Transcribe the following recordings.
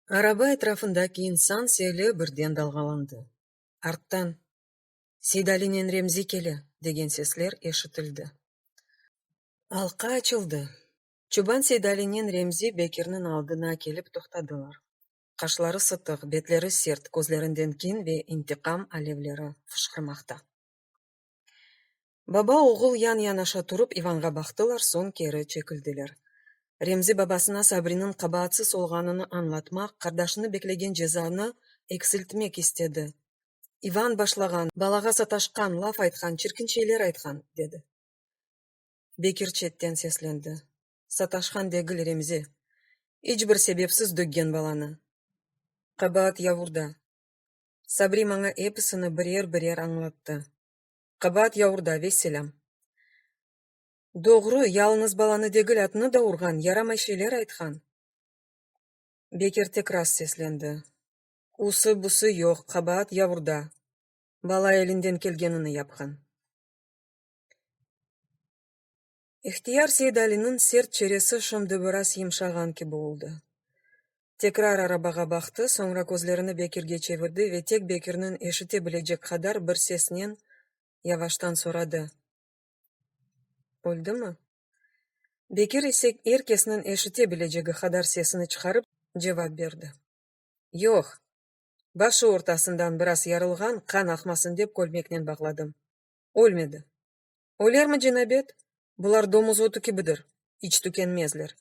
Araba etrafındaki insan seli birden dalğalandı. Arttan: Seydalinen Remzi kele! Degen sesler eşitildi. Alqa açıldı. Çoban Seydalinen Remzi Bekirniñ aldına kelip toqtadılar. Qaşları sıtıq, betleri sert, közlerinden kin ve intiqam alevleri fışqırmaqta. Baba-oğul yan-yanaşa turıp, İvanğa baqtılar, soñ keri çekildiler. Remzi babasına Sabriniñ qabaatsız olğanını añlatmaq, qardaşını beklegen cezanı eksiltmek istedi. İvan başlağan, balağa sataşqan, laf aytqan, çirkin şeyler aytqan, dedi. Bekir çetten seslendi. Sataşqan degil, Remzi. İç bir sebepsiz döggen balanı. Qabaat yavurda. Sabri maña episini birer-birer añlattı. Qabaat yavurda, vesselâm. Doğru, yalıñız balanı degil, atnı da urğan, yaramay şeyler aytqan. Bekir tekrar seslendi. Usı-busı yoq, qabaat yavurda. Bala elinden kelgenini yapqan. İhtiyar Seydaliniñ sert çeresi şimdi biraz yımşağan kibi oldı. Tekrar arabağa baqtı, soñra közlerini Bekirge çevirdi ve tek Bekirniñ eşite bilecek qadar bir sesnen yavaştan soradı, Öldimi? Bekir ise er kesniñ eşite bilecegi qadar sesini çıqarıp, cevap berdi, Yoq, başı ortasından biraz yarılğan, qan aqmasın dep kölmeknen bağladım. Ölmedi. Ölermi, cenabet? Bular domuz otu kibidir, iç tükenmezler.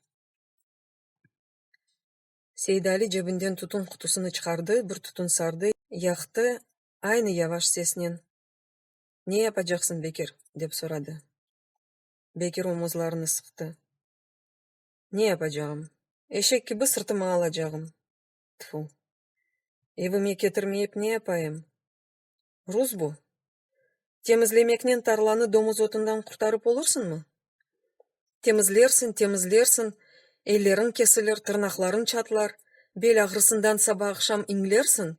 Seydali cebinden tütün qutusını çıqardı, bir tütün sardı, yaqtı, aynı yavaş sesnen, Ne yapacaqsıñ, Bekir? dep soradı. Bekir omuzlarını sıqtı. Ne yapacağım? Eşek kibi sırtıma alacağım. Tfu! Evime ketirmeyip ne yapayım? Rus bu. Temizlemeknen tarlanı domuz otundan qurtarıp olursıñmı? Temizlersiñ, temizlersiñ, elleriñ kesilir, tırnaqlarıñ çatlar, bel ağrısından saba-aqşam iñlersiñ,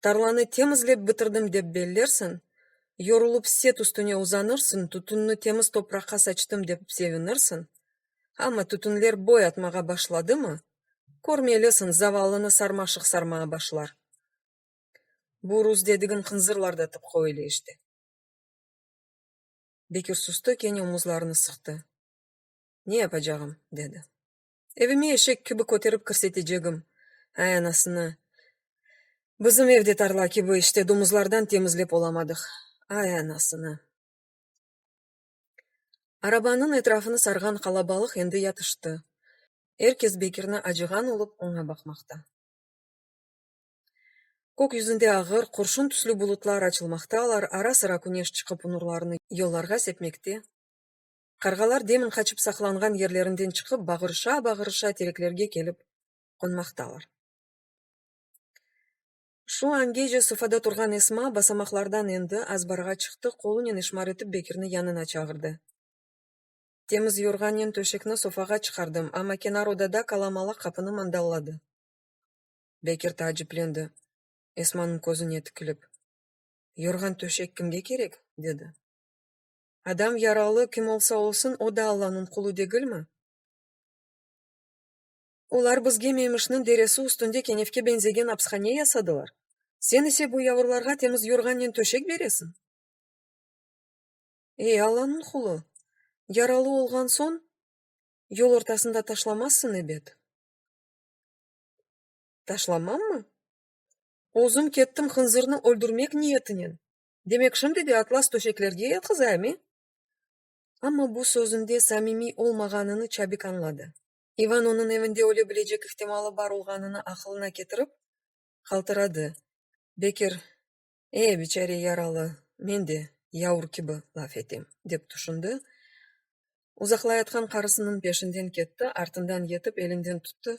tarlanı temizlep bitirdim dep bellersiñ, yorulıp set üstüne uzanırsıñ, tütünni temiz topraqqa saçtım dep sevinirsiñ, amma tütünler boy atmağa başladımı, körmelisiñ, zavallını sarmaşıq sarmağa başlar. Bu rus dedigiñ hınzırlar da tıpqı öyle işte. Bekir sustı, kene omuzlarını sıqtı. Ne yapacağım? dedi. Evime eşek kibi köterip kirsetecegim. Ay, anasını! Bizim ev de tarla kibi, işte, domuzlardan temizlep olamadıq. Ay, anasını! Arabanıñ etrafını sarğan qalabalıq endi yatıştı. Er kes Bekirni acığan olıp, oña baqmaqta. Kök yüzünde ağır, qurşun tüslü bulutlar açılmaqtalar, ara-sıra küneş çıqıp nurlarını yollarğa sepmekte. Qarğalar demin qaçıp saqlanğan yerlerinden çıqıp, bağırışa-bağırışa tereklerge kelip qonmaqtalar. Şu angece sofada turğan Esma basamaqlardan endi, azbarğa çıqtı, qolunen işmar etip Bekirni yanına çağırdı. Temiz yorğannen töşekni sofağa çıqardım, amma kenar odada kala-mala qapını mandalladı. Bekir taaciplendi, Esmanıñ közüne tikilip. Yorğan töşek kimge kerek? dedi. Adam yaralı, kim olsa olsun, o da Allanıñ qulu degilmi? Olar bizge Memişniñ deresi üstünde kenefke beñzegen apshane yasadılar, sen ise bu yavurlarğa temiz yorğannen töşek beresiñ? Ey, Allanıñ qulu, yaralı olğan soñ, yol ortasında taşlamazsıñ ebet? Taşlamammı? Özüm kettim hınzırnı öldürmek niyetinen. Demek şimdi de atlas töşeklerge yatqızayım, e? Amma bu sözünde samimiy olmağanını çabik añladı. İvan onıñ evinde öle bilecek ihtimalı bar olğanını aqılına ketirip, qaltıradı. Bekir, E, biçare yaralı, men de yavur kibi laf etem, dep tüşündi. Uzaqlayatqan qarısınıñ peşinden ketti, artından yetip, elinden tuttı,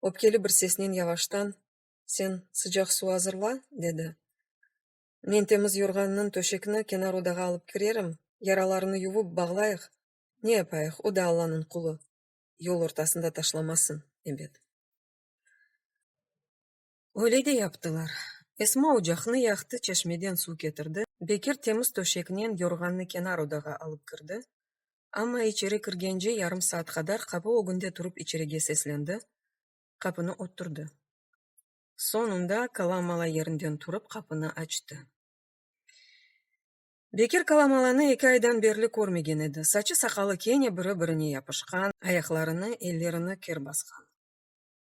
öpkeli bir sesnen yavaştan, Sen sıcaq suv azırla, dedi. Men temiz yorğannıñ töşekni kenar odağa alıp kirerim, yaralarını yuvıp bağlayıq, ne yapayıq, o da Allanıñ qulu, yol ortasında taşlamasın, ebet. Öyle de yaptılar. Esma ocaqnı yaqtı, çeşmeden suv ketirdi, Bekir temiz töşeknen yorğannı kenar odağa alıp kirdi, amma içeri kirgence yarım saat qadar qapı ögünde turıp içerige seslendi, qapını öttürdi. Soñunda Kalamala yerinden turıp, qapunı açtı. Bekir Kalamalanı eki aydan berli körmegen edi. Saçı-saqalı kene biri-birine yapışqan, ayaqlarını, ellerini kir basqan.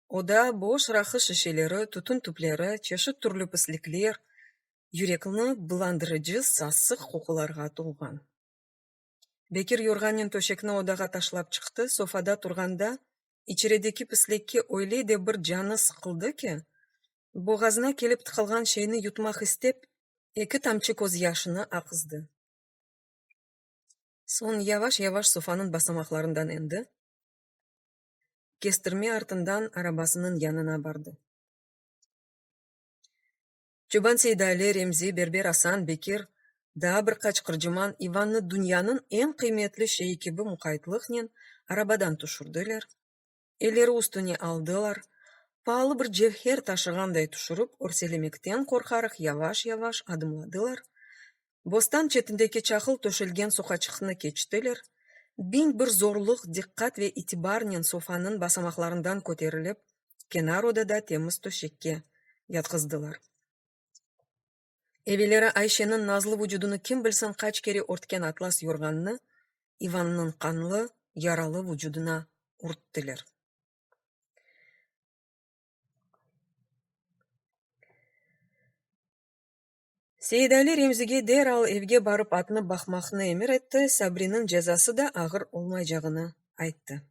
Oda boş raqı şişeleri, tütün tüpleri, çeşit türlü pislikler, yürekni bulandırıcı sasıq qoqularğa tolğan. Bekir yorğannen töşekni odağa taşlap çıqtı, sofada turğanda, içerideki pislikke öyle de bir canı sıqıldı ki, boğazına kelip tıqılğan şeyni yutmaq istep, eki tamçı közyaşını aqızdı. Soñ yavaş-yavaş sofanıñ basamaqlarından endi, kestirme artından arabasınıñ yanına bardı. Çoban Seydali, Remzi, Berber Asan, Bekir, daa bir qaç qırcıman İvannı dünyanıñ eñ qıymetli şeyi kibi muqaytlıqnen arabadan tüşürdiler, elleri üstüne aldılar, paalı bir cevher taşığanday tüşürip, örselemekten qorqaraq yavaş-yavaş adımladılar, bostan çetindeki çaqıl töşelgen soqaçıqnı keçtiler, 1001 zorluq, diqqat ve itibarnen sofanıñ basamaqlarından köterilip, kenar odada temiz töşekke yatqızdılar. Evelleri Ayşeniñ nazlı vucudını kim bilsin qaç kere örtken atlas yorğannı İvannıñ qanlı, yaralı vucudına ürttiler. Seydali Remzige deral evge barıp atnı baqmaqnı emir etti, Sabriniñ cezası da ağır olmaycağını ayttı.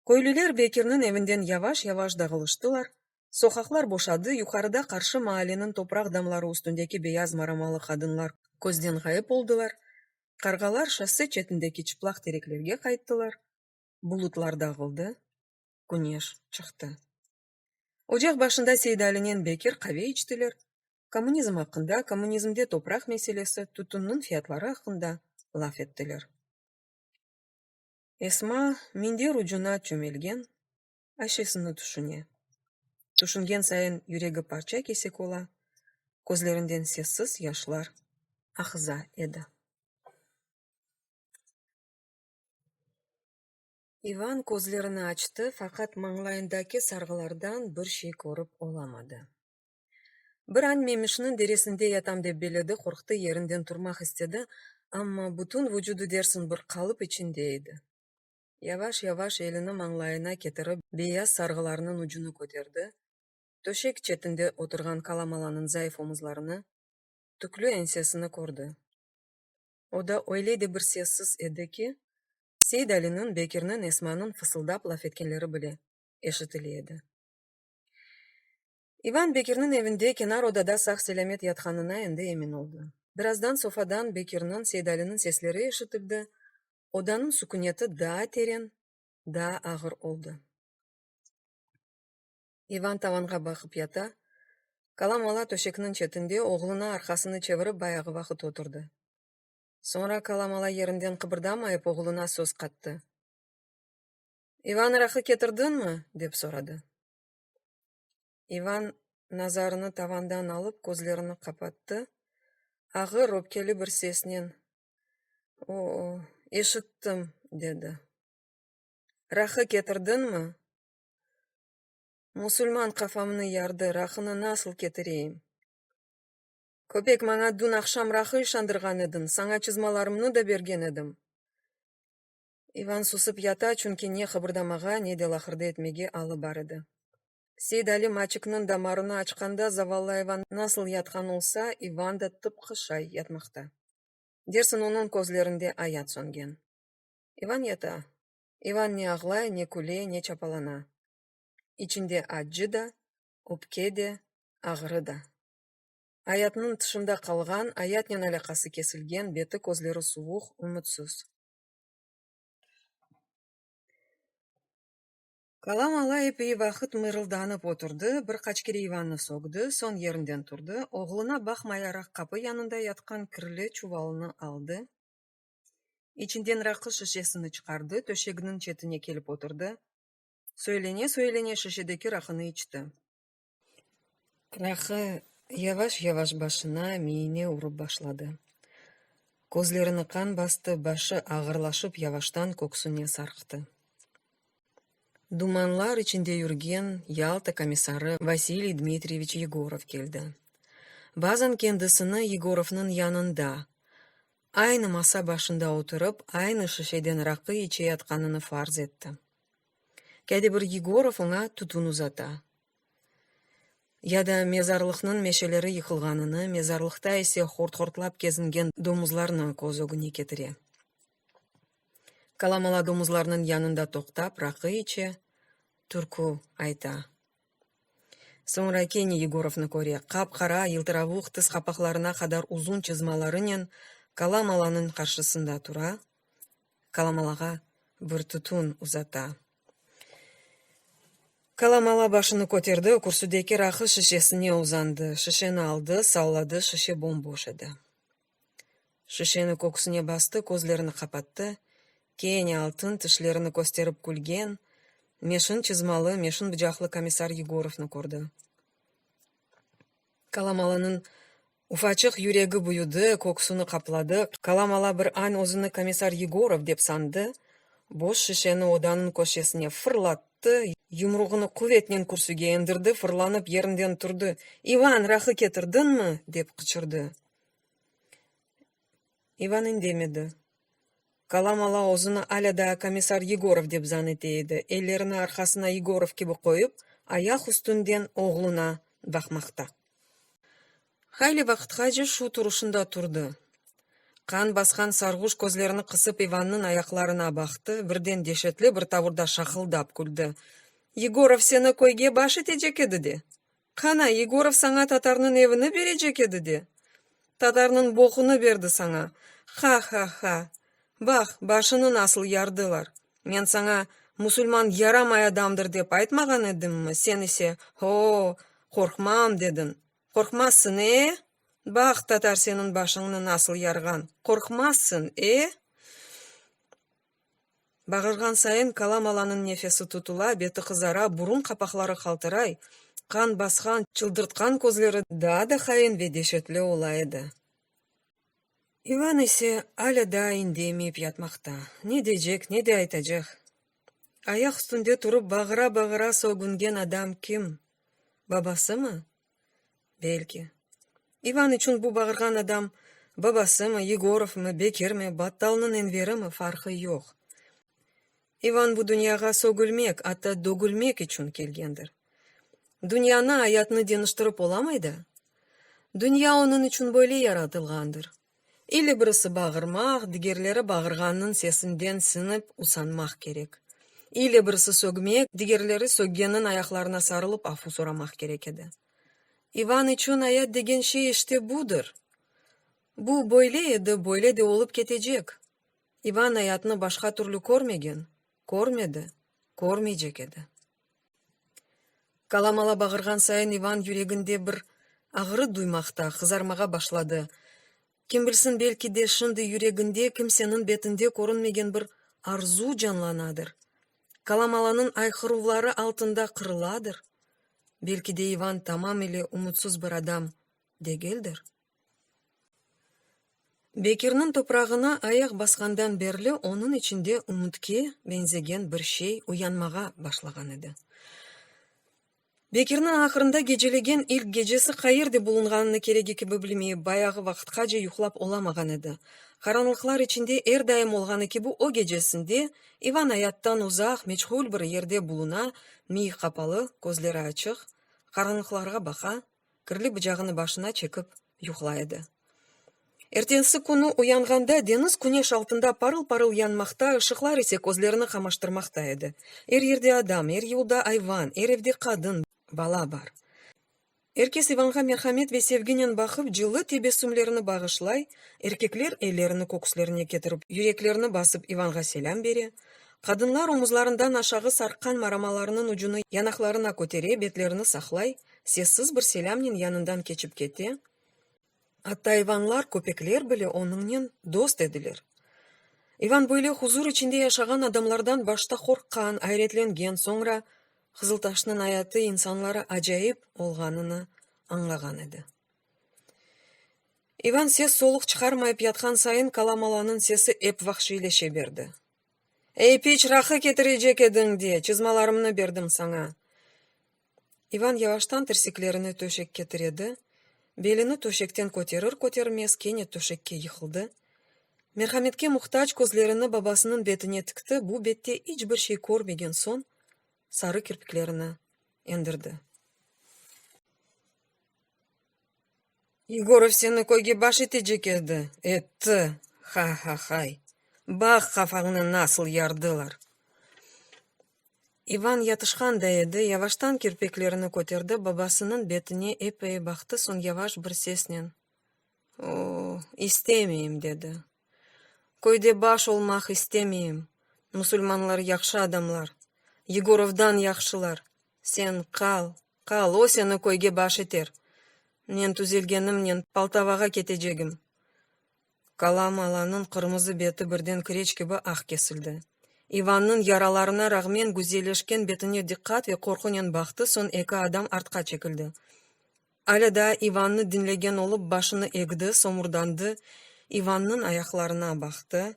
Köylüler Bekirniñ evinden yavaş-yavaş dağılıştılar, soqaqlar boşadı, yuqarıda qarşı maaleniñ topraq damları üstündeki beyaz maramalı qadınlar közden ğayıp oldılar, qarğalar şosse çetindeki çıplaq tereklerge qayttılar, bulutlar dağıldı, küneş çıqtı. Ocaq başında Seydalinen Bekir qave içtiler, kommunizm aqqında, kommunizmde topraq meselesi, tütünniñ fiyatları aqqında laf ettiler. Esma minder ucuna çömelgen, Ayşesini tüşüne. Tüşüngen sayın yüregi parça-kesek ola, közlerinden sessiz yaşlar aqıza edi. İvan közlerini açtı, faqat mañlayındaki sarğılardan bir şey körip olamadı. Bir an Memişniñ deresinde yatam dep belledi, qorqtı, yerinden turmaq istedi, amma bütün vucudı dersiñ bir qalıp içinde edi. Yavaş-yavaş elini mañlayına ketirip, beyaz sarğılarnıñ ucunı köterdi, töşek çetinde oturğan Kalamalanıñ zayıf omuzlarını, tüklü eñsesini kördi. Oda öyle de bir sessiz edi ki, Seydaliniñ, Bekirniñ, Esmanıñ fısıldap laf etkenleri bile eşitile edi. İvan Bekirniñ evinde, kenar odada sağ-selâmet yatqanına endi emin oldı. Birazdan sofadan Bekirniñ, Seydaliniñ sesleri eşitildi, odanıñ suküneti daa teren, daa ağır oldı. İvan tavanğa baqıp yata, Kalamala töşekniñ çetinde, oğluna arqasını çevirip bayağı vaqıt oturdı. Soñra Kalamala yerinden qıbırdamayıp oğluna söz qattı. İvan, raqı ketirdiñmi? dep soradı. İvan nazarını tavandan alıp, közlerini qapattı, ağır, öpkeli bir sesnen, O-o, eşittim, dedi. Raqı ketirdiñmi? Musulman qafamnı yardı, raqını nasıl ketireyim? Köpek, maña dün aqşam raqı işandırğan ediñ, saña çızmalarımnı da bergen edim. İvan susıp yata, çünki ne qıbırdamağa, ne de laqırdı etmege alı bar edi. Seydali Maçikniñ damarını açqanda zavallı ayvan nasıl yatqan olsa, İvan da tıpqı şay yatmaqta. Dersiñ onıñ közlerinde ayat söngen. İvan yata. İvan ne ağlay, ne küle, ne çapalana. İçinde accı da, öpke de, ağrı da. Ayatnıñ tışında qalğan, ayatnen alâqası kesilgen, beti-közleri suvuq, ümütsiz. Kalamala eppeyi vaqıt mırıldanıp oturdı, bir qaç kere İvannı sögdi, soñ yerinden turdı, oğluna baqmayaraq qapı yanında yatqan kirli çuvalnı aldı, içinden raqı şişesini çıqardı, töşeginiñ çetine kelip oturdı, söylene-söylene şişedeki raqını içti. Raqı yavaş-yavaş başına, miyine urıp başladı. Közlerini qan bastı, başı ağırlaşıp yavaştan köksüne sarqtı. Dumanlar içinde yürgen Yalta komissarı Vasiliy Dmitriyeviç Yegorov keldi. Bazan kendisini Yegorovnıñ yanında, aynı masa başında oturıp, aynı şişeden raqı içeyatqanını farz etti. Kâde bir Yegorov oña tütün uzata. Ya da mezarlıqnıñ meşeleri yıqılğanını, mezarlıqta ise hort-hortlap kezingen domuzlarnı köz ögüne ketire. Kalamala domuzlarnıñ yanında toqtap, raqı içe, türkü ayta. Soñra kene Yegorovnı köre, qap-qara, yıltıravuq tiz qapaqlarına qadar uzun çızmalarınen Kalamalanıñ qarşısında tura, Kalamalağa bir tütün uzata. Kalamala başını köterdi, kürsüdeki raqı şişesine uzandı, şişeni aldı, salladı, şişe bom-boş edi. Şişeni köksüne bastı, közlerini qapattı, kene altın tişlerini kösterip külgen, meşin çızmalı, meşin bıcaqlı komissar Yegorovnı kördi. Kalamalanıñ ufaçıq yüregi büyüdi, köksüni qapladı. Kalamala bir an özüni komissar Yegorov dep sandı, boş şişeni odanıñ köşesine fırlattı, yumruğını quvetnen kürsüge endirdi, fırlanıp yerinden turdı, İvan, raqı ketirdiñmi? dep qıçırdı. İvan indemedi. Kalamala özüni alâ daa komissar Yegorov dep zan ete edi, ellerini arqasına Yegorov kibi qoyıp, ayaq üstünden oğluna baqmaqta. Hayli vaqıtqace şu turuşında turdı. Qan basqan sarğuş közlerini qısıp İvannıñ ayaqlarına baqtı, birden deşetli bir tavurda şaqıldap küldi. Yegorov seni köyge baş etecek edi de! Qana, Yegorov saña tatarnıñ evini berecek edi de! Tatarnıñ boqunı berdi saña! Ha-ha-ha! Baq, başını nasıl yardılar! Men saña, musulman yaramay adamdır dep aytmağan edimmi, sen ise, ho-o, qorqmam dediñ. Qorqmazsıñ, e? Baq, tatar seniñ başıñnı nasıl yarğan! Qorqmazsıñ, e? Bağırğan sayın Kalamalanıñ nefesi tutula, beti qızara, burun qapaqları qaltıray, qan basqan, çıldırtqan közleri daa da hain ve deşetli ola edi. İvan ise alâ daa indemeyip yatmaqta. Ne deycek, ne de aytacaq? Ayaq üstünde turıp bağıra-bağıra sögüngen adam kim? Babasımı? Belki. İvan içün bu bağırğan adam babasımı, Yegorovmı, Bekirmi, Battalnıñ Enverimi, farqı yoq. İvan bu dünyağa sögülmek, atta dögülmek içün kelgendir. Dünyanı, ayatnı deñiştirip olamay da. Dünya onıñ içün böyle yaratılğandır. İlle birisi bağırmaq, digerleri bağırğannıñ sesinden sinip usanmaq kerek. İlle birisi sögmek, digerleri söggenniñ ayaqlarına sarılıp afu soramaq kerek edi. İvan içün ayat degen şey işte budır. Bu böyle edi, böyle de olıp ketecek. İvan ayatnı başqa türlü körmegen, körmedi, körmeycek edi. Kalamala bağırğan sayın İvan yüreginde bir ağrı duymaqta, qızarmağa başladı. Kim bilsin, belki de şimdi yüreginde kimseniñ betinde körünmegen bir arzu canlanadır, Kalamalanıñ ayqıruvları altında qırıladır? Belki de İvan tamam ile ümütsiz bir adam degildir? Bekirniñ toprağına ayaq basqandan berli onıñ içinde ümütke beñzegen bir şey uyanmağa başlağan edi. Bekirniñ ahırında gecelegen ilk gecesi qayerde bulunğanını keregi kibi bilmeyip, bayağı vaqıtqace yuqlap olamağan edi. Qaranlıqlar içinde er daim olğanı kibi o gecesinde İvan ayattan uzaq, meçhul bir yerde buluna, miyi qapalı, közleri açıq, qaranlıqlarğa baqa, kirli bıcağını başına çekip yuqlay edi. Ertesi künü uyanğanda deñiz küneş altında parıl-parıl yanmaqta, ışıqlar ise közlerini qamaştırmaqta edi. Er yerde adam, er yolda ayvan, er evde qadın, bala bar. Er kes İvanğa merhamet ve sevginen baqıp, cıllı tebessümlerini bağışlay, erkekler ellerini köküslerine ketirip, yüreklerini basıp İvanğa selâm bere, qadınlar omuzlarından aşağı sarqqan maramalarınıñ ucunı yanaqlarına kötere, betlerini saqlay, sessiz bir selâmnen yanından keçip kete, Atta ayvanlar, köpekler bile onıñnen dost ediler. İvan böyle huzur içinde yaşağan adamlardan başta qorqqan, ayretlengen, soñra Qızıltaşnıñ ayatı, insanları acayip olğanını añlağan edi. İvan ses-soluq çıqarmayıp yatqan sayın Kalamalanıñ sesi ep vahşiyleşe berdi. Ey, piç, raqı ketirecek ediñ de, çızmalarımnı berdim saña. İvan yavaştan tirseklerini töşekke tiredi, belini töşekten köterir-kötermez kene töşekke yıqıldı, merhametke muhtac közlerini babasınıñ betine tikti, bu bette iç bir şey körmegen soñ, sarı kirpiklerini endirdi. Yegorov seni köyge baş etecek edi, etti, ha-ha-hay! Baq, qafañnı nasıl yardılar! İvan yatışqan da edi, yavaştan kirpiklerini köterdi, babasınıñ betine eppeyi baqtı, soñ yavaş bir sesnen: O-o, istemeyim! dedi. Köyde baş olmaq istemeyim. Musulmanlar yahşı adamlar, Yegorovdan yahşılar. Sen qal, qal, o seni köyge baş eter. Men tüzelgenimnen Poltavağa ketecegim. Kalam alanıñ qırmızı beti birden kireç kibi aq kesildi. İvannıñ yaralarına rağmen güzelleşken betine diqqat ve qorqunen baqtı, soñ eki adım artqa çekildi. Alâ daa İvannı diñlegen olıp, başını egdi, somurdandı, İvannıñ ayaqlarına baqtı.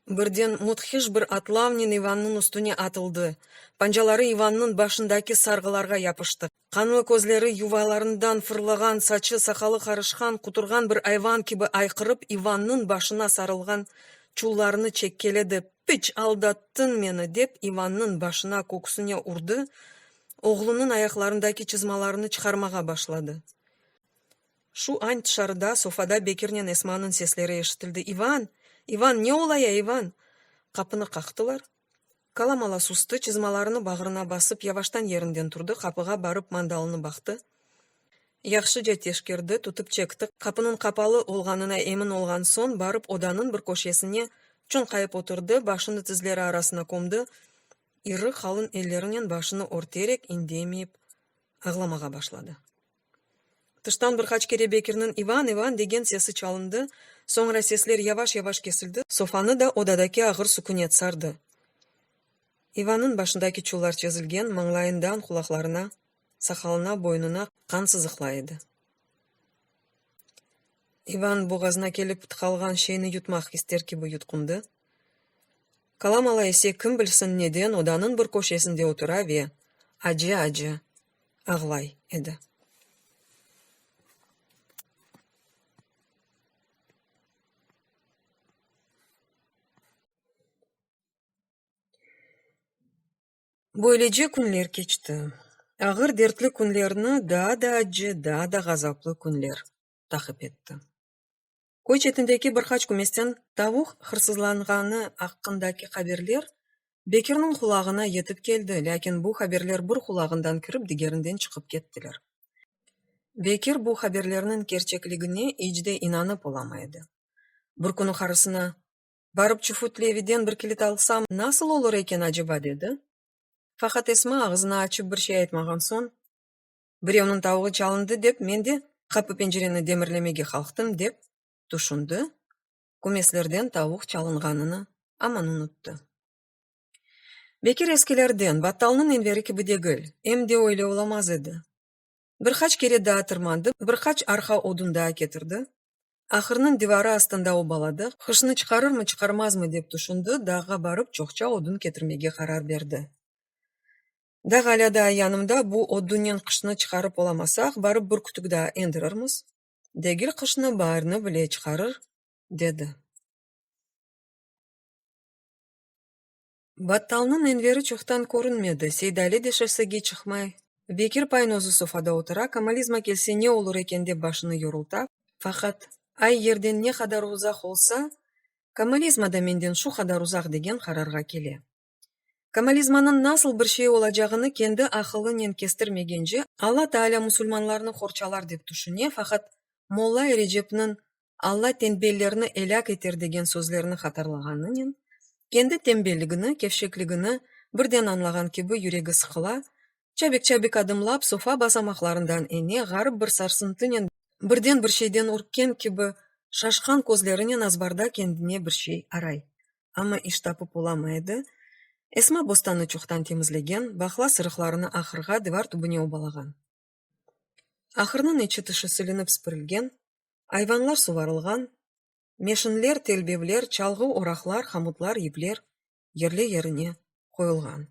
Birden müthiş bir atlavnen İvannıñ üstüne atıldı, pancaları İvannıñ başındaki sarğılarğa yapıştı, qanlı közleri yuvalarından fırlağan, saçı-saqalı qarışqan, quturğan bir ayvan kibi ayqırıp, İvannıñ başına sarılğan çullarını çekkeledi, Piç, aldattıñ meni! dep, İvannıñ başına, köksüne urdı, oğlunıñ ayaqlarındaki çızmalarını çıqarmağa başladı. Şu añ tışarıda, sofada Bekirnen Esmanıñ sesleri eşitildi, İvan! İvan! Ne ola ya, İvan? Qapını qaqtılar. Kalamala sustı, çızmalarını bağrına basıp, yavaştan yerinden turdı, qapığa barıp mandalını baqtı. Yahşıca teşkerdi, tutıp çekti, qapınıñ qapalı olğanına emin olğan soñ, barıp odanıñ bir köşesine çoñqayıp oturdı, başını tizleri arasına kömdi, iri, qalın ellerinen başını örterek, indemeyip ağlamağa başladı. Tıştan bir qaç kere Bekirniñ İvan, İvan degen sesi çalındı, soñra sesler yavaş-yavaş kesildi, sofanı da odadaki ağır sükünet sardı. İvannıñ başındaki çullar çezilgen, mañlayından qulaqlarına, saqalına, boynuna qan sızıqlay edi. İvan boğazına kelip tıqalğan şeyni yutmaq ister kibi yutqundı. Kalamala ise kim bilsin neden odanıñ bir köşesinde otura ve acı-acı ağlay edi. Böylece künler keçti. Ağır dertli künlerni daa da accı, daa da ğazaplı künler taqip etti. Köy çetindeki bir qaç kümesten tavuq hırsızlanğanı aqqındaki haberler Bekirniñ qulağına yetip keldi, lâkin bu haberler bir qulağından kirip, digerinden çıqıp kettiler. Bekir bu haberlerniñ kerçekligine iç de inanıp olamay edi. Bir künü qarısına, Barıp Çufut Leviden bir kilit alsam, nasıl olur eken aceba, dedi. Faqat Esma ağızını açıp bir şey aytmağan soñ, Birevniñ tavuğı çalındı dep, men de qapı-pencereni demirlemege qalqtım, dep tüşündi, kümeslerden tavuq çalınğanını aman unuttı. Bekir eskilerden, Battalnıñ Enveri kibi degil, em de öyle olamaz edi. Bir qaç kere daa tırmandı, bir qaç arqa odun daa ketirdi, ahırnıñ divarı astında obaladı, qışnı çıqarırmı-çıqarmazmı dep tüşündi, dağğa barıp çoqça odun ketirmege qarar berdi. Dağ alâ daa yanımda, bu odunnen qışnı çıqarıp olamasaq, barıp bir kütük daa endirirmiz, degil qışnı, baarni bile çıqarır, dedi. Battalnıñ Enveri çoqtan körünmedi, Seydali de şossege çıqmay, Bekir paynozı sofada otura, komolizma kelse ne olur eken dep başını yorulta, faqat ay yerden ne qadar uzaq olsa, komolizma da menden şu qadar uzaq degen qararğa kele. Komolizmanıñ nasıl bir şey olacağını kendi aqılınen kestirmegence, Alla Taalâ musulmanlarnı qorçalar dep tüşüne, faqat Molla Erecepniñ Alla tenbellerni elâk eter degen sözlerini hatırlağanınen, kendi tenbelligini, kevşekligini birden añlağan kibi yüregi sıqıla, çabik-çabik adımlap sofa basamaqlarından ene, ğarip bir sarsıntınen birden bir şeyden ürkken kibi şaşqan közlerinen azbarda kendine bir şey aray. Amma iş tapıp olamay edi. Esma bostannı çoqtan temizlegen, baqla sırıqlarını ahırğa, divar tübüne obalağan. Ahırnıñ içi-tışı silinip-sipirilgen, ayvanlar suvarılğan. Meşinler, telbevler, çalğı, oraqlar, hamutlar, yipler yerli-yerine qoyulğan.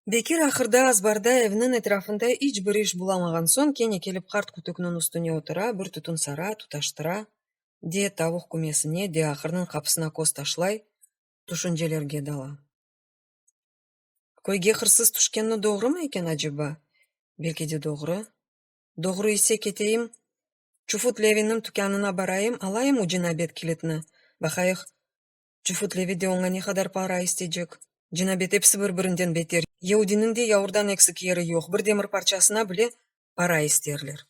Bekir ahırda, azbarda, evniñ etrafında iç bir iş bulamağan soñ, kene kelip qart kütükniñ üstüne otura, bir tütün sara, tutaştıra, de tavuq kümesine, de ahırnıñ qapısına köz taşlay, tüşüncelerge dala. Köyge hırsız tüşkeni doğrumı eken aceba? Belki de doğru. Doğru ise, keteyim, Çufut Leviniñ tükânına barayım, alayım o cinabet kilitni, baqayıq, Çufut Levi de oña ne qadar para isteycek? Cinabet episi bir-birinden beter, yeudiniñ de yavurdan eksik yeri yoq, bir demir parçasına bile para isterler.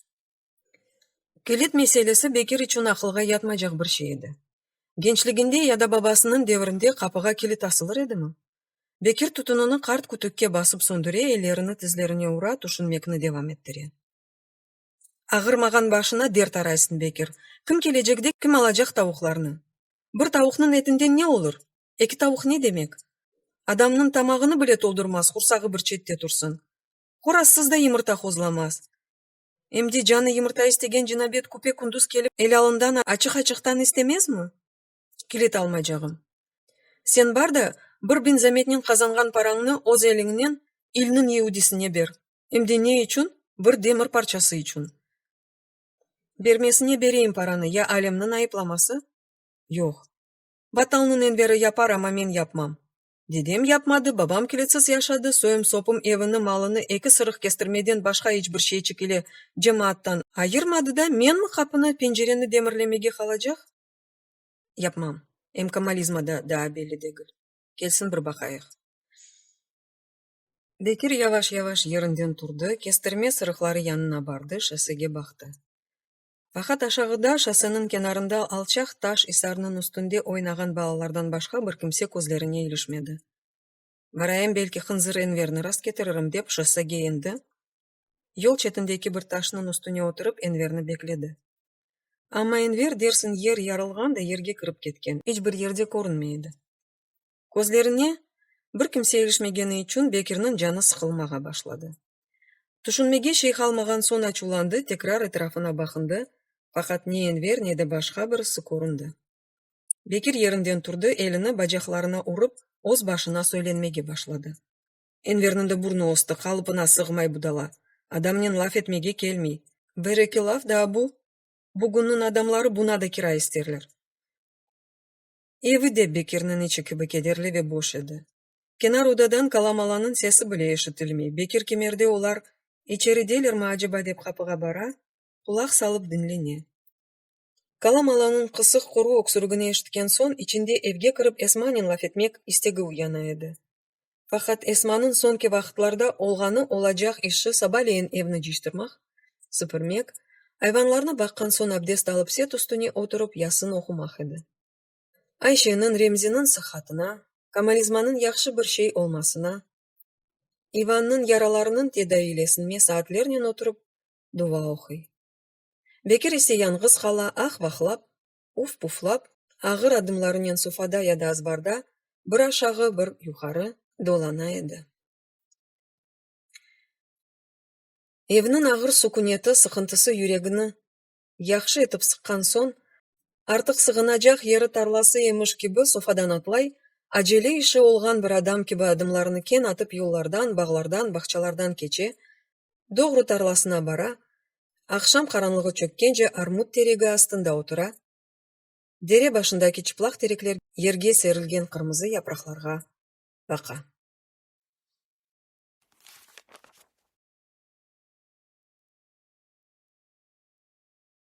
Kilit meselesi Bekir içün aqılğa yatmaycaq bir şey edi. Gençliginde ya da babasınıñ devrinde qapığa kilit asılır edimi? Bekir tütünini qart kütükke basıp söndüre, ellerini tizlerine ura, tüşünmekni devam ettire. Ağırmağan başına dert araysıñ, Bekir. Kim kelecek de, kim alacaq tavuqlarnı? Bir tavuqnıñ etinden ne olur? Eki tavuq ne demek? Adamnıñ tamağını bile toldurmaz, qursağı bir çette tursın. Horazsız da yımırta hozlamaz. Em de canı yımırta istegen cinabet küpe-kündüz kelip elâlından açıq-açıqtan istemezmi? Kilit almaycağım. Sen bar da, bir biñ zametnen qazanğan parañnı öz eliñnen ilniñ yeudisine ber. Em de ne içün? Bir demir parçası içün. Bermesine bereyim paranı, ya alemniñ ayıplaması? Yoq. Battalnıñ Enveri yapar, amma men yapmam. Dedem yapmadı, babam kilitsiz yaşadı, soyum-sopum evini, malını eki sırıq kestirmeden başqa iç bir şeyçik ile cemaattan ayırmadı da, menmi qapını, pencereni demirlemege qalacaq? Yapmam. Em komalizma da daa belli degil. Kelsin bir baqayıq. Bekir yavaş-yavaş yerinden turdı, kestirme sırıqları yanına bardı, şossege baqtı. Faqat aşağıda, şosseniñ kenarında alçaq taş isarnıñ üstünde oynağan balalardan başqa bir kimse közlerine ilişmedi. Barayım, belki hınzır Enverni rastketiririm, dep şossege endi, yol çetindeki bir taşnıñ üstüne oturıp Enverni bekledi. Amma Enver, dersiñ yer yarılğan da yerge kirip ketken, iç bir yerde körünmey edi. Közlerine bir kimse ilişmegeni içün Bekirniñ canı sıqılmağa başladı. Tüşünmege şey qalmağan soñ açuvlandı, tekrar etrafına baqındı, faqat ne Enver, ne de başqa birisi köründi. Bekir yerinden turdı, elini bacaqlarına urıp, öz başına söylenmege başladı. Enverniñ de burnu östi, qalıpına sığmay budala, adamnen laf etmege kelmey. Bir-eki laf daa bu, bugünniñ adamları buna da kira isterler. Evi de Bekirniñ içi kibi kederli ve boş edi. Kenar odadan kalamalanıñ sesi bile eşitilmey. Bekir kimerde olar içeridelermi aceba dep qapığa bara, qulaq salıp diñlene. Kalamalanıñ qısıq quru öksürigini eşitken soñ, içinde evge kirip Esmanen laf etmek istegi uyana edi. Faqat Esmanıñ soñki vaqıtlarda olğanı-olacaq işi sabaleyin evni cıyıştırmaq, süpürmek, ayvanlarnı baqqan soñ abdest alıp set üstüne oturıp yasın oqumaq edi. Ayşeniñ, Remziniñ sıhhatına, komalizmanıñ yahşı bir şey olmasına, İvannıñ yaralarınıñ tedaviylesinme saatlernen oturıp dua oquy. Bekir ise yañğız qala, ah-vahlap, uf-puflap, ağır adımlarınen sofada ya da azbarda bir aşağı, bir yuqarı dolana edi. Evniñ ağır suküneti, sıqıntısı yüregini yahşı etip sıqqan soñ, artıq sığınacaq yeri tarlası emiş kibi sofadan atlay, acele işi olğan bir adam kibi adımlarını keñ atıp yollardan, bağlardan, bağçalardan keçe, doğru tarlasına bara, aqşam qaranlığı çökkence armut teregi astında otura, dere başındaki çıplaq terekler yerge serilgen qırmızı yapraqlarğa baqa.